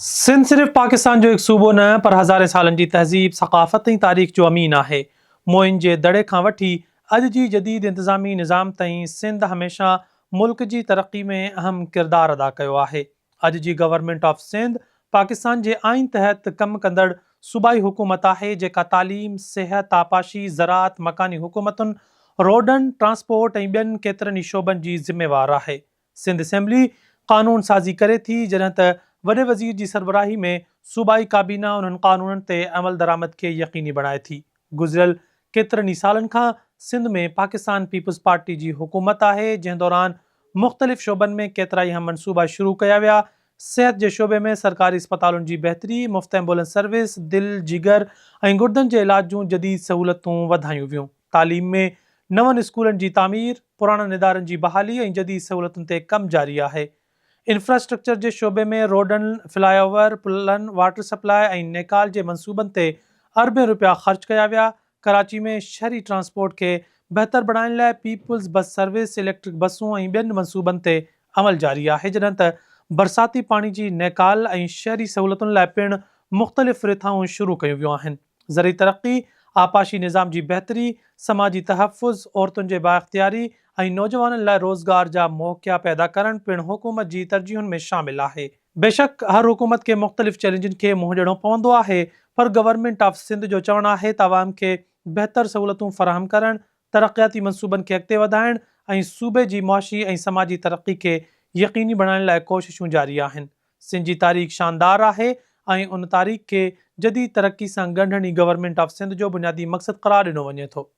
سنڌ صرف پاڪستان جو هڪ صوبو نه پر هزارين سالن جي تهذيب، ثقافت ۽ تاريخ جو امين آهي. موئن جي دڙي کان وٺي اڄ جي جديد انتظامي نظام تائين سنڌ هميشه ملڪ جي ترقي ۾ اهم ڪردار ادا ڪيو آهي. اڄ جي گورنمينٽ آف سنڌ پاڪستان جي آئين تحت ڪم ڪندڙ صوبائي حڪومت آهي جيڪا تعليم، صحت، آبپاشي، زراعت، مڪاني حڪومتن، روڊن، ٽرانسپورٽ ۽ ٻين ڪيترن ئي شعبن جي ذميوار آهي. سنڌ اسيمبلي قانون سازي ڪري ٿي جڏهن ته وڏي وزير جي سربراهي ۾ صوبائي ڪابينا انهن قانونن تي عملدرآمد کي يقيني بڻائي ٿي. گذريل ڪيترن ئي سالن کان سنڌ ۾ پاڪستان پيپلز پارٽي جي حڪومت آهي جنهن دوران مختلف شعبن ۾ ڪيترائي اهم منصوبا شروع ڪيا ويا. صحت جي شعبي ۾ سرڪاري اسپتالن جي بهتري، مفت ايمبولنس سروس، دل، جگر ۽ گردن جي علاج جون جديد سهولتون وڌايون ويون. تعليم ۾ نون اسڪولن جي تعمير، پراڻن ادارن جي بحالي ۽ جديد سهولتن تي ڪم جاري آهي. انفراسٽرڪچر جي شعبي ۾ روڊن، فلاء اوور، پلن، واٽر سپلاء ۽ نيڪال جي منصوبن تي اربين رپيا خرچ ڪيا ويا. ڪراچي ۾ شهري ٽرانسپورٽ کي بهتر بڻائڻ لاء پيپلز بس سروس، اليڪٽرڪ بسون ۽ ٻين منصوبن تي عمل جاري آهي جڏهن ته برساتي پاڻي جي نيڪال ۽ شهري سهولتن لاء پڻ مختلف رٿائون شروع ڪيون ويون آهن. زرعي ترقي، آبپاشي نظام جي بهتري، سماجي تحفظ، عورتن جي بااختياري ۽ نوجوانن لاء روزگار جا موقعا پيدا ڪرڻ پڻ حڪومت جي ترجيحن ۾ شامل آهي. بيشڪ هر حڪومت کي مختلف چئلينجن کي منهن ڏيڻو پوندو آهي پر گورنمينٽ آف سنڌ جو چوڻ آهي ته عوام کي بهتر سهولتون فراهم ڪرڻ، ترقياتي منصوبن کي اڳتي وڌائڻ ۽ صوبي جي معاشي ۽ سماجي ترقي کي يقيني بڻائڻ لاء ڪوششون جاري آهن. سنڌ جي تاريخ شاندار آهي ۽ ان تاريخ کي جديد ترقي سان ڳنڍڻ ئي گورنمينٽ آف سنڌ جو بنيادي مقصد قرار ڏنو وڃي ٿو.